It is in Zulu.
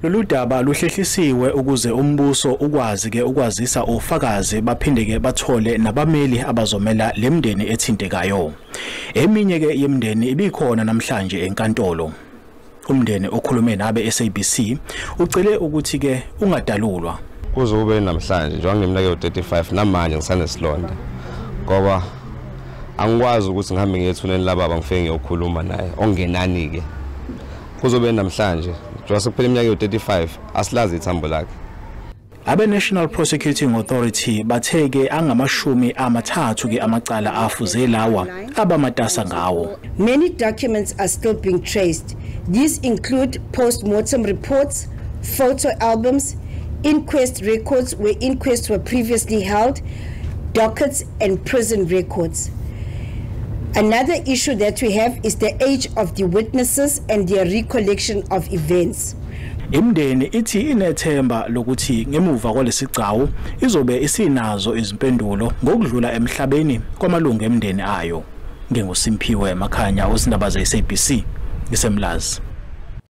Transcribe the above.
Lolu daba luhlehlisiwe ukuze umbuso ukwazi ke ukwazisa ofakazi baphinde ke bathole nabameli abazomela lemndeni ethintekayo. Eminye ke yemndeni ibikhona namhlanje enkantolo. Umndeni okhulume nabe SABC ucele ukuthi ke ungadalulwa. Kuzobe namhlanje njengoba ngineminyaka ewu-35 namanje ngisanesilonda ngoba angikwazi ukuthi ngihambe ngiye ethuneni lababa ngifike ngiyokhuluma naye ongenani ke. Kuzobe namhlanje njengoba sekuphela iminyaka ewu-35 asilazi ithambo lakhe. Abe National Prosecuting Authority batheke angamashumi 30 ke amacala afuze lawa abamatasa ngawo. Many documents are still being traced. These include post-mortem reports, photo albums, inquest records where inquests were previously held, dockets and prison records. Another issue that we have is the age of the witnesses and their recollection of events. Imndeni ithi inethemba lokuthi ngemuva kwalesigcawu izobe isinazo izimpendulo ngokudlula emhlabeni kwamalungu emndeni ayo. NginguSimphiwe Makhanya, uzindaba ze-SABC, ngiseMlazi.